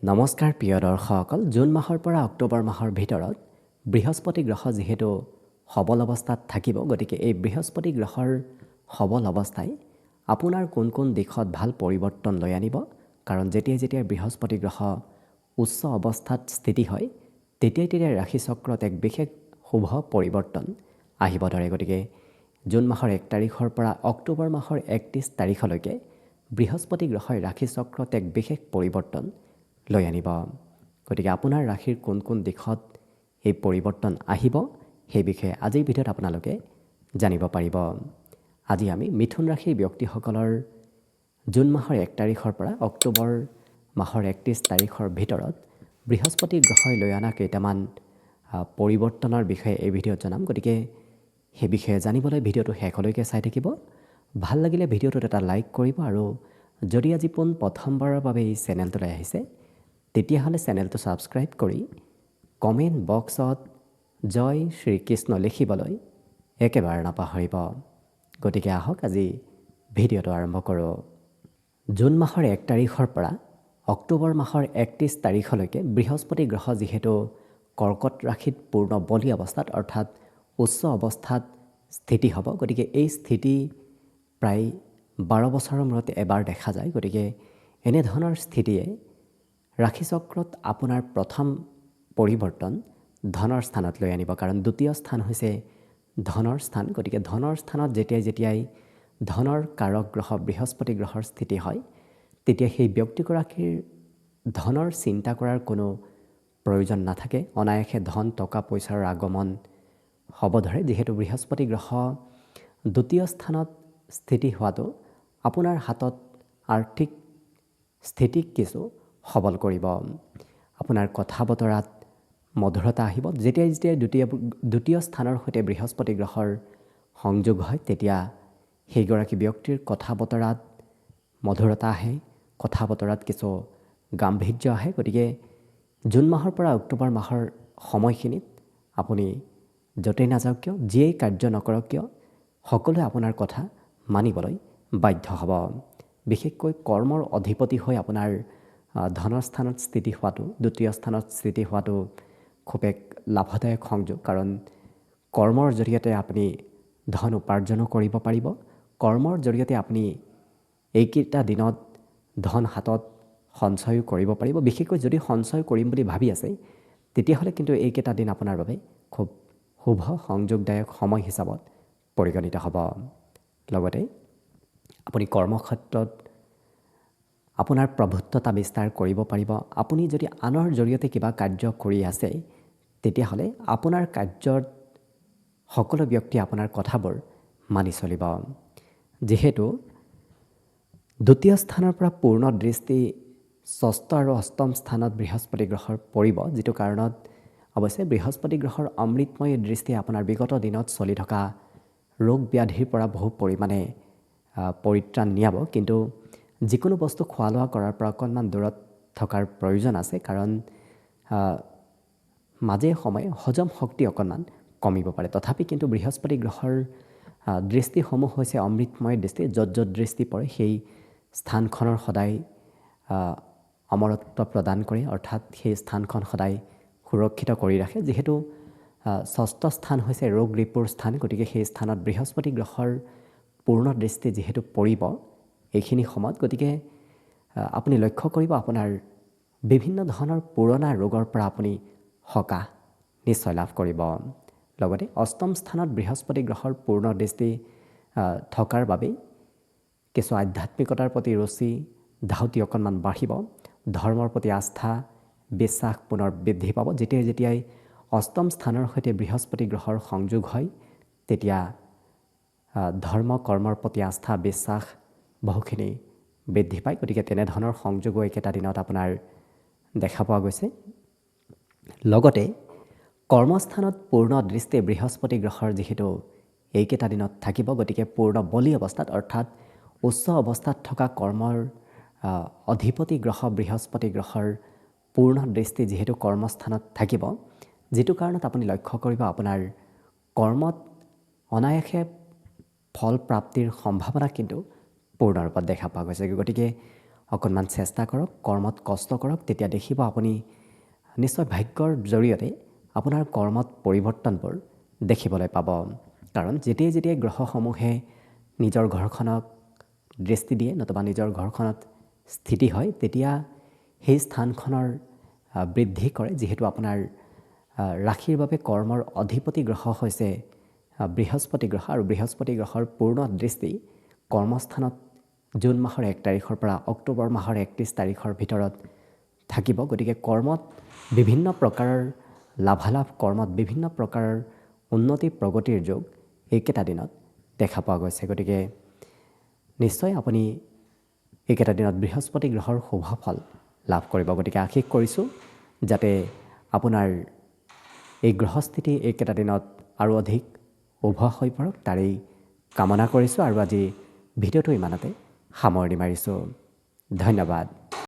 নমস্কাৰ প্ৰিয় দৰ্শকসকল, জুন মাহৰ পৰা অক্টোবৰ মাহৰ ভিতৰত বৃহস্পতি গ্ৰহ যিহেতু সবল অৱস্থাত থাকিব, গতিকে এই বৃহস্পতি গ্ৰহৰ সবল অৱস্থাই আপোনাৰ কোন কোন দিশত ভাল পৰিৱৰ্তন লৈ আনিব। কাৰণ যেতিয়াই যেতিয়াই বৃহস্পতি গ্ৰহ উচ্চ অৱস্থাত স্থিতি হয়, তেতিয়াই তেতিয়াই ৰাশিচক্ৰত এক বিশেষ শুভ পৰিৱৰ্তন আহিব ধৰে। গতিকে জুন মাহৰ 1 তাৰিখৰ পৰা অক্টোবৰ মাহৰ 31 তাৰিখলৈকে বৃহস্পতি গ্ৰহই ৰাশিচক্ৰত এক বিশেষ পৰিৱৰ্তন লৈ আনিব। গতিকে আপোনাৰ ৰাশিৰ কোন কোন দিশত এই পৰিৱৰ্তন আহিব সেই বিষয়ে আজিৰ ভিডিঅ'ত আপোনালোকে জানিব পাৰিব। আজি আমি মিথুন ৰাশিৰ ব্যক্তিসকলৰ জুন মাহৰ 1 তাৰিখৰ পৰা অক্টোবৰ মাহৰ 31 তাৰিখৰ ভিতৰত বৃহস্পতি গ্ৰহই লৈ অনা কেইটামান পৰিৱৰ্তনৰ বিষয়ে এই ভিডিঅ'ত জনাম। গতিকে সেই বিষয়ে জানিবলৈ ভিডিঅ'টো শেষলৈকে চাই থাকিব। ভাল লাগিলে ভিডিঅ'টোত এটা লাইক কৰিব আৰু যদি আজি পোন প্ৰথমবাৰৰ বাবে এই চেনেলটোলৈ আহিছে তেতিয়াহ'লে চেনেলটো ছাবস্ক্ৰাইব কৰি কমেণ্ট বক্সত জয় শ্ৰীকৃষ্ণ লিখিবলৈ একেবাৰে নাপাহৰিব। গতিকে আহক আজি ভিডিঅ'টো আৰম্ভ কৰোঁ। জুন মাহৰ 1 তাৰিখৰ পৰা অক্টোবৰ মাহৰ 31 তাৰিখলৈকে বৃহস্পতি গ্ৰহ যিহেতু কৰ্কট ৰাশিত পূৰ্ণ বলী অৱস্থাত অৰ্থাৎ উচ্চ অৱস্থাত স্থিতি হ'ব, গতিকে এই স্থিতি প্ৰায় 12 বছৰৰ মূৰত এবাৰ দেখা যায়। গতিকে এনেধৰণৰ স্থিতিয়ে ৰাশিচক্ৰত আপোনাৰ প্ৰথম পৰিৱৰ্তন ধনৰ স্থানত লৈ আনিব। কাৰণ দ্বিতীয় স্থান হৈছে ধনৰ স্থান। গতিকে ধনৰ স্থানত যেতিয়াই যেতিয়াই ধনৰ কাৰক গ্ৰহ বৃহস্পতি গ্ৰহৰ স্থিতি হয়, তেতিয়া সেই ব্যক্তিগৰাকীৰ ধনৰ চিন্তা কৰাৰ কোনো প্ৰয়োজন নাথাকে। অনায়াসে ধন টকা পইচাৰ আগমন হ'ব ধৰে। যিহেতু বৃহস্পতি গ্ৰহ দ্বিতীয় স্থানত স্থিতি হোৱাটো আপোনাৰ হাতত আৰ্থিক স্থিতিক কিছু সবল কৰিব। আপোনাৰ কথা বতৰাত মধুৰতা আহিব। যেতিয়াই যেতিয়াই দ্বিতীয় স্থানৰ সৈতে বৃহস্পতি গ্ৰহৰ সংযোগ হয়, তেতিয়া সেইগৰাকী ব্যক্তিৰ কথা বতৰাত মধুৰতা আহে, কথা বতৰাত কিছু গাম্ভীৰ্য আহে। গতিকে জুন মাহৰ পৰা অক্টোবৰ মাহৰ সময়খিনিত আপুনি য'তেই নাযাওক কিয়, যিয়েই কাৰ্য নকৰক কিয়, সকলোৱে আপোনাৰ কথা মানিবলৈ বাধ্য হ'ব। বিশেষকৈ কৰ্মৰ অধিপতি হৈ আপোনাৰ ধনৰ স্থানত স্থিতি হোৱাটো, দ্বিতীয় স্থানত স্থিতি হোৱাটো খুব এক লাভদায়ক সংযোগ। কাৰণ কৰ্মৰ জৰিয়তে আপুনি ধন উপাৰ্জনো কৰিব পাৰিব। কৰ্মৰ জৰিয়তে আপুনি এইকেইটা দিনত ধন হাতত সঞ্চয়ো কৰিব পাৰিব। বিশেষকৈ যদি সঞ্চয় কৰিম বুলি ভাবি আছে, তেতিয়াহ'লে কিন্তু এইকেইটা দিন আপোনাৰ বাবে খুব শুভ সংযোগদায়ক সময় হিচাপত পৰিগণিত হ'ব। লগতে আপুনি কৰ্মক্ষেত্ৰত আপোনাৰ প্ৰভুত্বতা বিস্তাৰ কৰিব পাৰিব। আপুনি যদি আনৰ জৰিয়তে কিবা কাৰ্য কৰি আছে, তেতিয়াহ'লে আপোনাৰ কাৰ্যত সকলো ব্যক্তিয়ে আপোনাৰ কথাবোৰ মানি চলিব। যিহেতু দ্বিতীয় স্থানৰ পৰা পূৰ্ণ দৃষ্টি ষষ্ঠ আৰু অষ্টম স্থানত বৃহস্পতি গ্ৰহৰ পৰিব, যিটো কাৰণত অৱশ্যে বৃহস্পতি গ্ৰহৰ অমৃতময় দৃষ্টিয়ে আপোনাৰ বিগত দিনত চলি থকা ৰোগ ব্যাধিৰ পৰা বহু পৰিমাণে পৰিত্ৰাণ নিয়াব। কিন্তু যিকোনো বস্তু খোৱা লোৱা কৰাৰ পৰা অকণমান দূৰত থকাৰ প্ৰয়োজন আছে। কাৰণ মাজে সময়ে হজম শক্তি অকণমান কমিব পাৰে। তথাপি কিন্তু বৃহস্পতি গ্ৰহৰ দৃষ্টিসমূহ হৈছে অমৃতময় দৃষ্টি। য'ত য'ত দৃষ্টি পৰে সেই স্থানখনৰ সদায় অমৰত্ব প্ৰদান কৰে, অৰ্থাৎ সেই স্থানখন সদায় সুৰক্ষিত কৰি ৰাখে। যিহেতু ষষ্ঠ স্থান হৈছে ৰোগ ৰিপুৰ স্থান, গতিকে সেই স্থানত বৃহস্পতি গ্ৰহৰ পূৰ্ণ দৃষ্টি যিহেতু পৰিব এইখিনি সময়ত, গতিকে আপুনি লক্ষ্য কৰিব আপোনাৰ বিভিন্ন ধৰণৰ পুৰণা ৰোগৰ পৰা আপুনি সকাহ নিশ্চয় লাভ কৰিব। লগতে অষ্টম স্থানত বৃহস্পতি গ্ৰহৰ পূৰ্ণ দৃষ্টি থকাৰ বাবেই কিছু আধ্যাত্মিকতাৰ প্ৰতি ৰুচি ধাউতি অকণমান বাঢ়িব। ধৰ্মৰ প্ৰতি আস্থা বিশ্বাস পুনৰ বৃদ্ধি পাব। যেতিয়াই যেতিয়াই অষ্টম স্থানৰ সৈতে বৃহস্পতি গ্ৰহৰ সংযোগ হয়, তেতিয়া ধৰ্ম কৰ্মৰ প্ৰতি আস্থা বিশ্বাস বহুখিনি বৃদ্ধি পায়। গতিকে তেনেধৰণৰ সংযোগো এইকেইটা দিনত আপোনাৰ দেখা পোৱা গৈছে। লগতে কৰ্মস্থানত পূৰ্ণ দৃষ্টি বৃহস্পতি গ্ৰহৰ যিহেতু এইকেইটা দিনত থাকিব, গতিকে পূৰ্ণ বলী অৱস্থাত অৰ্থাৎ উচ্চ অৱস্থাত থকা কৰ্মৰ অধিপতি গ্ৰহ বৃহস্পতি গ্ৰহৰ পূৰ্ণ দৃষ্টি যিহেতু কৰ্মস্থানত থাকিব, যিটো কাৰণত আপুনি লক্ষ্য কৰিব আপোনাৰ কৰ্মত অনায়াসে ফল প্ৰাপ্তিৰ সম্ভাৱনা কিন্তু পূৰ্ণৰূপত দেখা পোৱা গৈছে। গতিকে অকণমান চেষ্টা কৰক, কৰ্মত কষ্ট কৰক, তেতিয়া দেখিব আপুনি নিশ্চয় ভাগ্যৰ জৰিয়তে আপোনাৰ কৰ্মত পৰিৱৰ্তনবোৰ দেখিবলৈ পাব। কাৰণ যেতিয়াই যেতিয়াই গ্ৰহসমূহে নিজৰ ঘৰখনক দৃষ্টি দিয়ে নতুবা নিজৰ ঘৰখনত স্থিতি হয়, তেতিয়া সেই স্থানখনৰ বৃদ্ধি কৰে। যিহেতু আপোনাৰ ৰাশিৰ বাবে কৰ্মৰ অধিপতি গ্ৰহ হৈছে বৃহস্পতি গ্ৰহ, আৰু বৃহস্পতি গ্ৰহৰ পূৰ্ণ দৃষ্টি কৰ্মস্থানত জুন মাহৰ 1 তাৰিখৰ পৰা অক্টোবৰ মাহৰ 31 তাৰিখৰ ভিতৰত থাকিব। গতিকে কৰ্মত বিভিন্ন প্ৰকাৰৰ লাভালাভ, কৰ্মত বিভিন্ন প্ৰকাৰৰ উন্নতি প্ৰগতিৰ যোগ এইকেইটা দিনত দেখা পোৱা গৈছে। গতিকে নিশ্চয় আপুনি এইকেইটা দিনত বৃহস্পতি গ্ৰহৰ শুভ ফল লাভ কৰিব। গতিকে আশীষ কৰিছোঁ যাতে আপোনাৰ এই গ্ৰহস্থিতি এইকেইটা দিনত আৰু অধিক শুভ হৈ পৰক, তাৰেই কামনা কৰিছোঁ। আৰু আজি ভিডিঅ'টো ইমানতে সামৰণি মাৰিছোঁ। ধন্যবাদ।